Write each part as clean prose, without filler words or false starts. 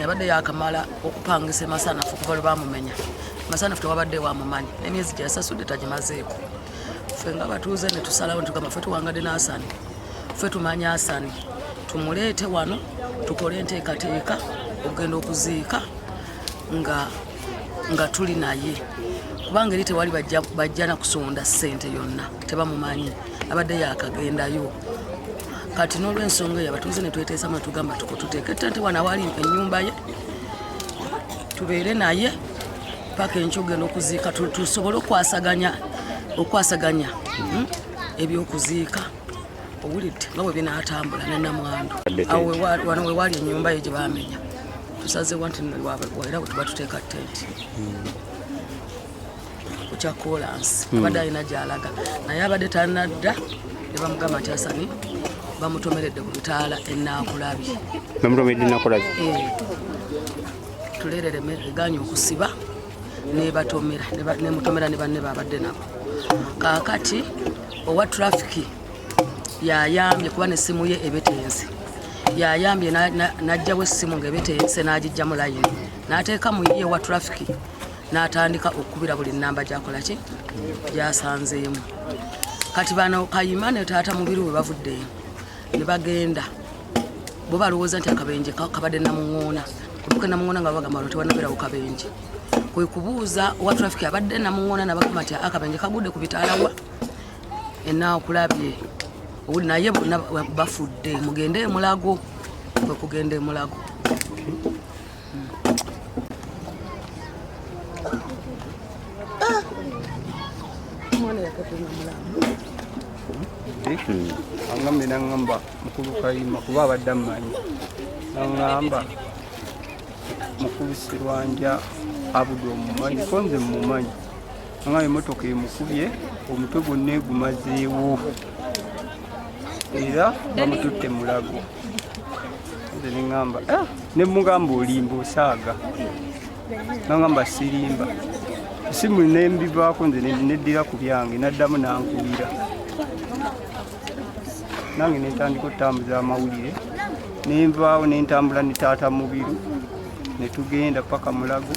Asani abadde yakamala okupangisa emasanafu okuva lwe bamumenya. Masanafu tewabadde wamumanyi n'emyezi gyeyasasudde tagimazeeko. Ffe nga batuuze ne tusalawo ntugamba ffe tuwangadde n'Asani, ffe tumanya Asani, tumuleete wano tukole enteekateeka okugenda okuziika nga tuli naye, kubanga eri tewali bajja na kusonda ssente yonna, tebamumanyi, abadde yakagendayo. Kati n'olwensonga eyo abatuuze ne tweteesamu ne tugamba tuteeke ettente wano awali ennyumba ye, tubeere naye paka enkya ogenda okuziika, tusobole okwasaganya ebyokuziika, owulidde nga bwe binaatambula ne namwandu. Awo wano we waali ennyumba ye gye baamenya, tusazeewo nti era bwe tuba tuteeka tenti ku kya kolansi. Abadde alina gy'alaga naye abadde tanadda ne bamugamba nti Asani bamutomeredde ku bitaala enaakulabye. Bamutomeredde Nakulabye? Tuleerere eganye okusiba nebatomera, nemutomera ne banne babadde nabo. Kaakati owa trafiki yayambye kuba nessimu ye ebetense, yayambye n'aggyawo essimu ng'ebetense n'agijjamu layini n'ateeka mu ye wa trafiki n'atandika okukubira buli nnamba gyakola ki gyasanzeemu. Kati bano Kayima ne taata Mubiru we bavuddeyo ne bagenda, bo balowooza nti akabenje kabadde Namuŋoona, kutuuka Namuŋoona nga babagamba wano tewanabeerawo kabenje. Kwe kubuuza owa trafiki abadde Namuŋoona nabagamba nti akabenje kagudde ku bitaalawa enaakulabye, naye bonna bafudde, mugende emulago. Kwe kugenda emulago. Angambye naŋŋamba mukulu Kayima kuba abadde ammanyi, naŋŋamba mukulu Sirwanja Abudu omumanyi, ko nze mmumanyi. Naŋŋamba emmotoka emukubye omutwe gwonna egumazeewo era bamututte Mulago. Nze neŋŋamba ne mugamba olimba osaaga, naŋŋamba sirimba, esimu nembivaako nze neddira ku byange, naddamu nankubira nange nentandika okutambuza amawulire, nenvaawo nentambula ne taata Mubiru netugenda paka Mulago,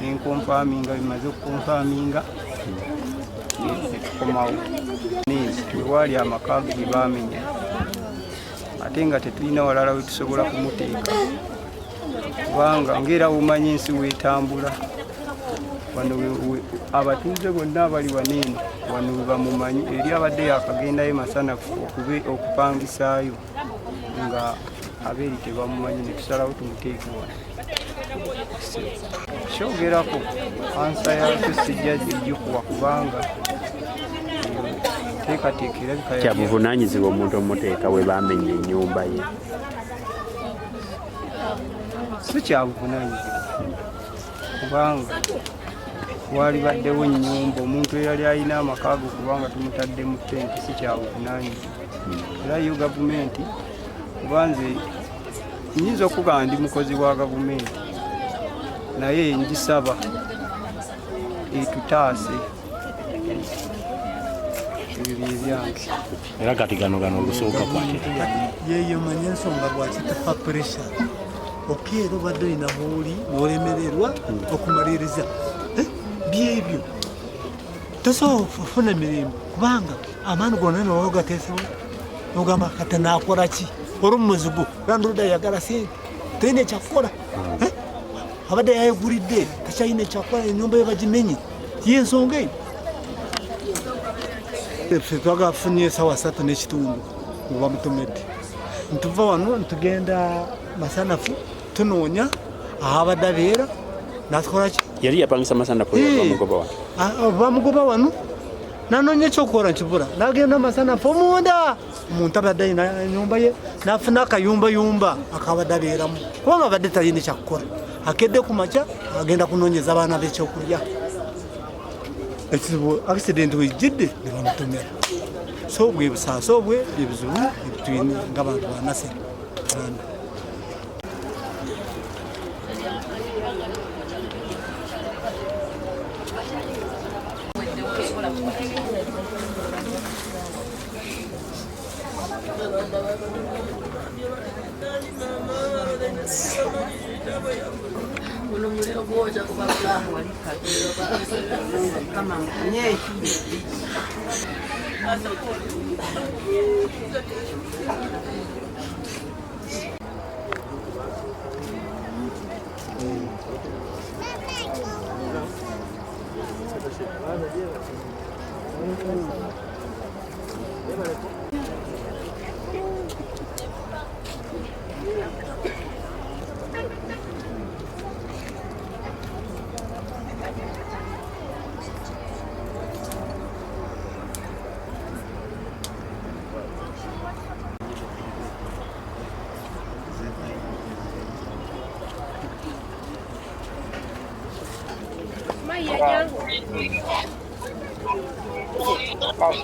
nenkonfaminga, bimaze okukonfaminga netukomawo. Wewaali amaka ge bamenya ate nga tetulina walala wetusobola kumuteeka, kubanga ngaera womanyi ensi wetambula wano abatuuze bonna abali wano eno wano webamumanyi, eri abadde yakagendayo masanafu okupangisaayo nga abeeri tebamumanyi, netusalawo tumuteeke wano. Kyogerako ansa yakyo sijja gikuwa kubanga teekateeka erabika Kyabuvunanyizibwa omuntu omuteeka we bamenya ennyumba ye? Si kyabuvunanyizibwa kubanga wali baddewo ennyumba omuntu eyali alina amaka go, kubanga tumutadde mu tenti, si kyabuvunanyizibwa. Era yo gavumenti, kuba nze nyinza okugamba ndi mukozi wa gavumenti, naye ngisaba etutaase. Ebyo byebyange. Era kati gano ogusooka kwate Yeyo manye ensonga lwaki tufa pressure. Okeera obadde olina wooli n'olemererwa okumaliriza. Byebyo tosobola kufuna mirembe kubanga amaani gonna noba gateesewo, nogamba kati nakola ki? Oli mumuzigo, landlord ayagala sente, tolina ekyakukola. Abadde yayegulidde takyalina ekyakukola, enyumba ye bagimenye, yensonga eyo. Ffe twagafunye esawa 3:30 nga bamutomedde, ntuva wano ntugenda Masanafu tunoonya ahabadde abeera natukolaki. Yali yapangisa Masanafu? Bamugoba wano? Bamugoba wano, nanoonya ekyokukola nkibula, nagenda Masanafu omunda, omuntu abadde alina enyumba ye, nafuna akayumbayumba akabadde abeeramu kubanga abadde talina ekyakukola. Akedde ku makya agenda kunoonyeza abaana be ekyokulya, ekizibu accident wejjidde ne bamutomera. So bwe busaasi obwe ebizibu ebitwine ng'abantu banase Uganda.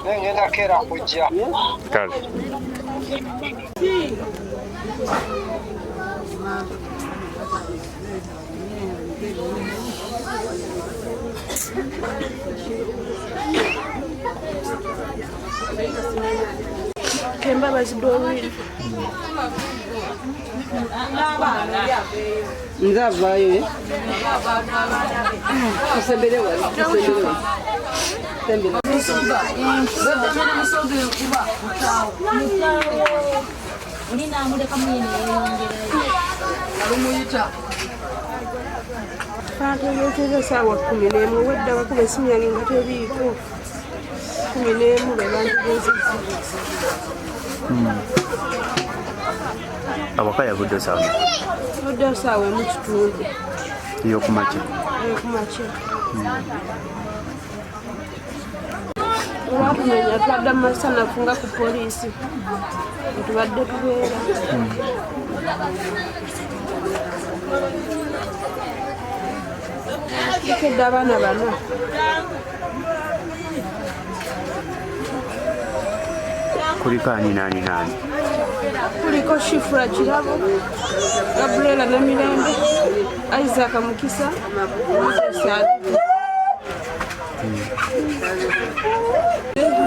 Ngenda kera kujja. Kale. Kembabazi Doreen. Nze avaayo osembere wali Baatuleetera essaawa 11 wedda bakuba essimu yange nga teriiko 11 be bantegeezezza. Awaka yavudde ssaawa? Yavudde ssaawa 1:15. Ey'okumakya? Ey'okumakya. Olwatumenya twadda mu masanafu nga ku poliisi tubadde tubeera. Tukedde abaana bana. Kuliko ani nani nani? Kuliko Shifra Kirabo, Gabriela Namirembe, Isaac Mukisa, Moses Adu.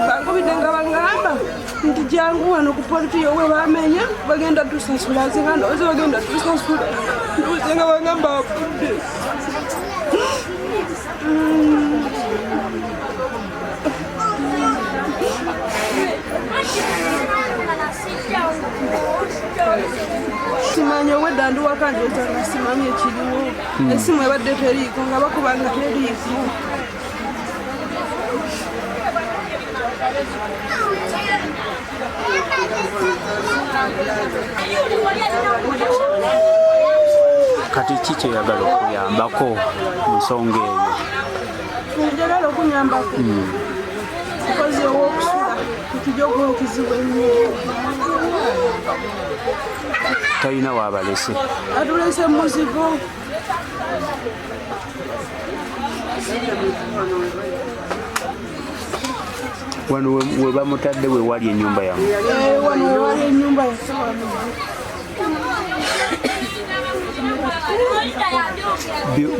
Bankubidde nga bangamba nti jangu wano ku polisi yowe bamenya bagenda tusasula, nze nga ndowooza bagenda tusasula, ndowooza nga bangamba afudde. Simanyi obwedda ndi waka ndowooza nga simanyi ekiriwo, essimu ebadde teriiko nga bakuba nga teriiko. Kati ki kyoyagala okuyambako mu nsonga eyo? Njagala okunyambako mukozi ow'okusula ekijja okuba ekizibu ennyo. Talina waabalese? Atulese muzigo. Wano we bamutadde we wali ennyumba yammwe? Wano we wali ennyumba yaffe wano.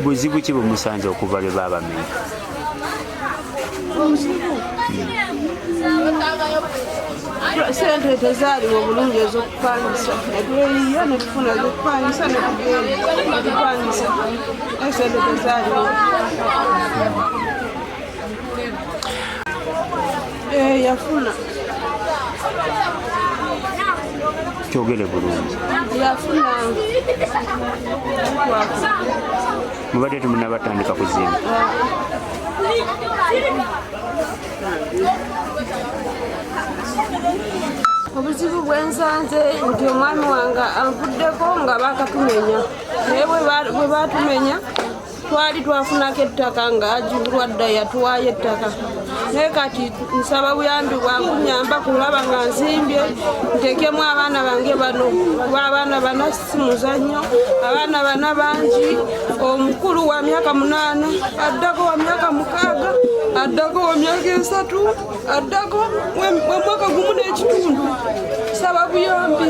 Buzibu ki bwe musanze okuva lwe baabamenya? Obuzibu? Sente tezaaliwo bulungi ez'okupangisa, ne tweyiiya ne tufuna ez'okupangisa ne tugenda ne tupangisa, naye sente tezaaliwo. Yafuna. Kyogere bulungi. Yafuna. Mubadde temunnabatandika kuzimba? Obuzibu bwe nsanze nti omwami wange anvuddeko nga baakatumenya, naye bwe baatumenya twali twafunako ettaka nga agibulwa dda yatuwaayo ettaka, naye kati nsaba buyambi bwakunyamba kulaba nga nzimbye nteekemu abaana bange bano, kuba abaana bana si muzannyo, abaana bana bangi, omukulu wa myaka 8, addako wa myaka 6, addako wa myaka 3, addako wa mwaka 1.5. Nsaba buyambi.